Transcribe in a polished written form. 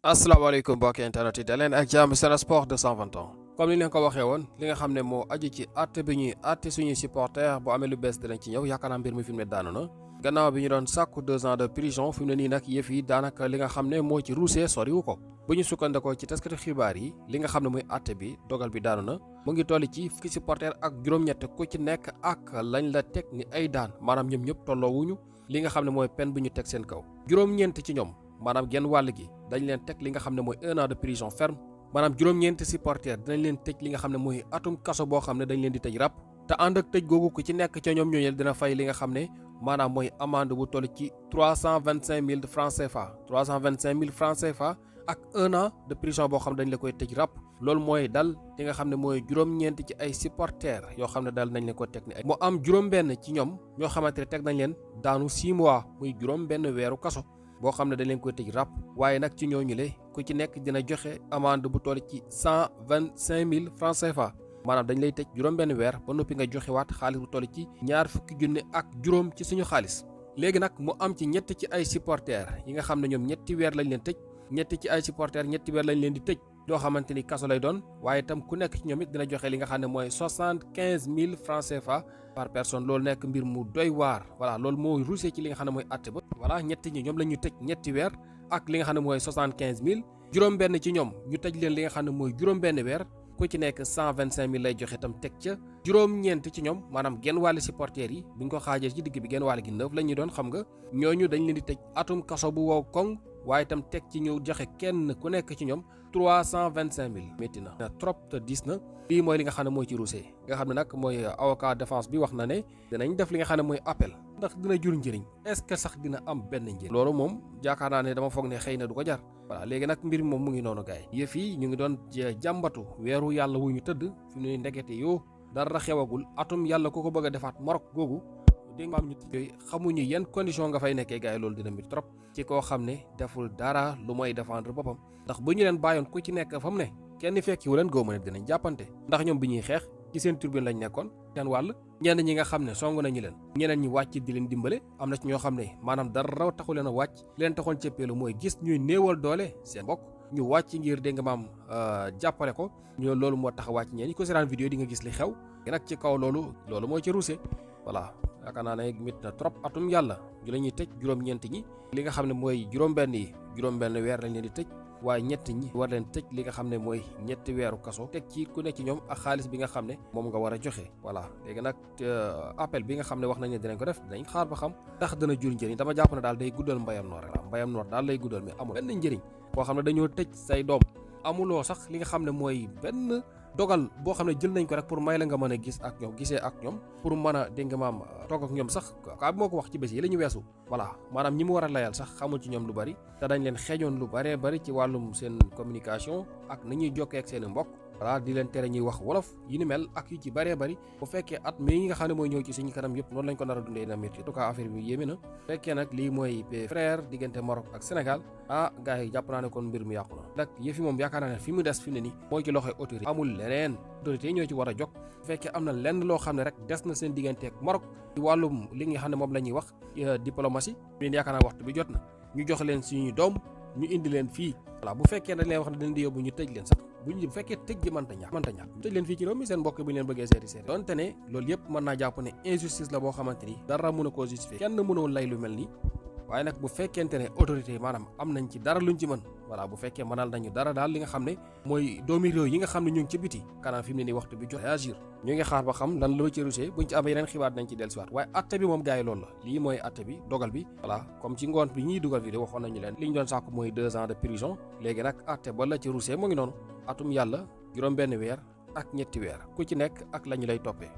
asalaamaaleykum mbokki internet yi daleen ak jàmm Sen Sport 221 comme ni leen ko waxee woon li nga xam ne moo aju ci àtte bi ñuy àtte suñuy supporter bu amee lu bees dinañ ci ñëw yaakaar naa mbir mi fi mu ne daanu na gannaaw bi ñu doon sàkku 2 ans de prison fi mu ne nii nag yëf yi daanaka li nga xam ne moo ci ruusee soriwu ko bu ñu sukkandikoo ci taskati xibaar yi li nga xam ne muy àtte bi dogal bi daanu na mu ngi toll ci fukki supporter ak juróom-ñett ku ci nekk ak lañ la teg ni ay daan maanaam ñoom ñëpp tolloowuñu li nga xam ne mooy peine bu ñu teg seen kaw juróom-ñeent ci ñoom maanaam genn wàll gi dañ leen teg li nga xam ne mooy 1 an de prison ferme maanaam juróom-ñeenti supporter dinañ leen tëj li nga xam ne mooy atum kaso boo xam ne dañ leen di tëj ràpp te ànd ak tëj googu ku ci nekk ca ñoom ñooñu dina fay li nga xam ne maanaam mooy amende bu toll ci 325 000 francs CFA 325 000 francs CFA ak 1 an de prison boo xam ne dañ la koy tëj ràpp loolu mooy dal li nga xam ne mooy juróom-ñeenti ci ay supporter yoo xam ne dal nañ leen ko teg ni ay mu am juróom-benn ci ñoom ñoo xamante ne teg nañ leen daanu 6 mois muy juróom-benn weeru kaso boo xam ne dañ leen koy tëj ràpp waaye nag ci ñooñu le ku ci nekk dina joxe amende bu toll ci 125 000 francs CFA maanaam dañ lay tëj juróom-benn weer ba noppi nga joxe waat xaalis bu toll ci ñaar fukki junne ak juróom ci suñu xaalis. léegi nag mu am ci ñett ci ay supporters yi nga xam ne ñoom ñetti weer lañ leen tëj ñetti ci ay supporters ñetti weer lañ leen di tëj loo xamante ni kaso lay doon waaye itam ku nekk ci ñoom it dina joxe li nga xam ne mooy 75 000 francs CFA par personne loolu nekk mbir mu doy waar voilà loolu moo ruusee ci li nga xam ne mooy àtte ba voilà ñetti ñi ñoom la ñu tëj ñetti weer ak li nga xam ne mooy 75 000 juróom-benn ci ñoom ñu tëj leen li nga xam ne mooy juróom-benn weer ku ci nekk 125 000 lay joxe itam teg ca juróom-ñeent ci ñoom maanaam genn wàllu supporters yi bu ñu ko xaajee ci digg bi genn wàll gi 9 la ñuy doon xam nga ñooñu dañ leen di tëj atum kaso bu wow koŋ waaye itam teg ci ñu joxe kenn ku nekk ci ñoom 325 000 métti na trop te diis na lii mooy li nga xam ne mooy ci ruusee nga xam ne nag mooy avocat défense bi wax na ne dinañ def li nga xam ne mooy appel ndax dina jur njëriñ est-ce que sax dina am benn njëriñ loolu moom jaakaar naa ne dama foog ne xëy na du ko jar voilà léegi nag mbir moom mu ngi noonu gaay yëf yi ñu ngi doon jàmbatu weeru yàlla wu ñu tëdd fi mu ne ndekete yoo dara xewagul atum yàlla ku ko bëgg a defaat Maroc googu dégg nga am ñu yooyu xamuñu yan condition nga fay nekkee gaay loolu dina mbir trop ci koo xam ne deful dara lu mooy défendre boppam ndax bu ñu leen bàyyoon ku ci nekk fa mu ne kenn fekkiwu leen góob ma ne dinañ jàppante ndax ñoom bi ñuy xeex ci seen turbine lañ nekkoon seen wàll ñenn ñi nga xam ne song nañu leen ñeneen ñi wàcc di leen dimbale am na ci ñoo xam ne maanaam dara taxu leen a wàcc leen taxoon cëppeelu mooy gis ñuy néewal doole seen bokk ñu wàcc ngir dégg nga maam jàppale ko ñoo loolu moo tax a wàcc ñeen ñi ko seetaan vidéo di nga gis li xew nag ci kaw loolu moo ci ruuse voilà yaakaar naa ne mit na trop atum yàlla ju la ñuy tëj juróom-ñeent ñi li nga xam ne mooy juróom-benn yi juróom-benn weer lañ leen di tëj waaye ñett ñi war leen tëj li nga xam ne mooy ñetti weeru kaso teg ci ku nekk ci ñoom ak xaalis bi nga xam ne moom nga war a joxe voilà léegi nag appel bi nga xam ne wax nañ ne dinañ ko def dinañ xaar ba xam ndax dana jur njëriñ dama jàpp ne daal day guddal mbayam noor la mbayam noor daal lay guddal mais amul benn njëriñ koo xam ne dañoo tëj say doom amuloo sax li nga xam ne mooy benn dogal boo xam ne jël nañ ko rek pour may la nga mën a gis ak ñoom gisee ak ñoom pour mën a dégg nga maam toog ak ñoom sax kaa bi moo ko wax ci bés yi la ñu weesu voilà maanaam ñi mu war a layal sax xamul ci ñoom lu bari te dañ leen xeejoon lu baree bari ci wàllum seen communication ak ni ñuy jokkee ak seen i mbokk voilà di leen tere ñuy wax wolof yi ni mel ak yu ci bëree bëri bu fekkee at mi nga xam ne mooy ñëw ci suñu kanam yëpp noonu lañ ko nar a dundee na métti en tout cas affaire bi yéeme na fekkee nag lii mooy frère diggante Maroc ak Sénégal gars yi jàpp naa ne kon mbir mi yàqu na nag yëfi moom yaakaar naa ne fi mu des fi mu ne nii mooy ci loxoy autorité amul leneen autorité ñoo ci war a jóg bu fekkee am na lenn loo xam ne rek des na seen diggante ak Maroc ci wàllum li nga xam ne moom la ñuy wax diplomatie leen yaakaar naa waxtu bi jot na ñu jox leen suñuy doom ñu indi leen fii voilà bu fekkee dañ leen wax ne dañ di yóbbu ñu tëj leen sax bu fekkee tëj gi mënta ñàkk tëj leen fii ci réew mi seen mbokk bi leen bëggee seeti donte ne loolu yëpp mën naa jàpp ne injustice la boo xamante ni dara mën a koo justifier kenn mënoo lay lu mel nii waaye nag bu fekkente ne autorité yi maanaam am nañ ci dara luñ ci mën voilà bu fekkee mënal nañu dara daal li nga xam ne mooy doomi réew yi nga xam ne ñu ngi ci biti kanam fi mu ne nii waxtu bi jot réagir ñu ngi xaar ba xam lan la ci rusé buñ ci amee yeneen xibaar dinañ ci dellusiwaat waaye atte bi moom gars yi loolu la lii mooy atte bi dogal bi voilà comme ci ngoon bi ñuy dugal vidéo waxoon nañu leen li ñu doon sàkku mooy 2 ans de prison léegi nag atte ba la ci rusé mu ngi noonu atum yàlla juróom benn weer ak ñetti weer ku ci nekk ak la ñu lay toppee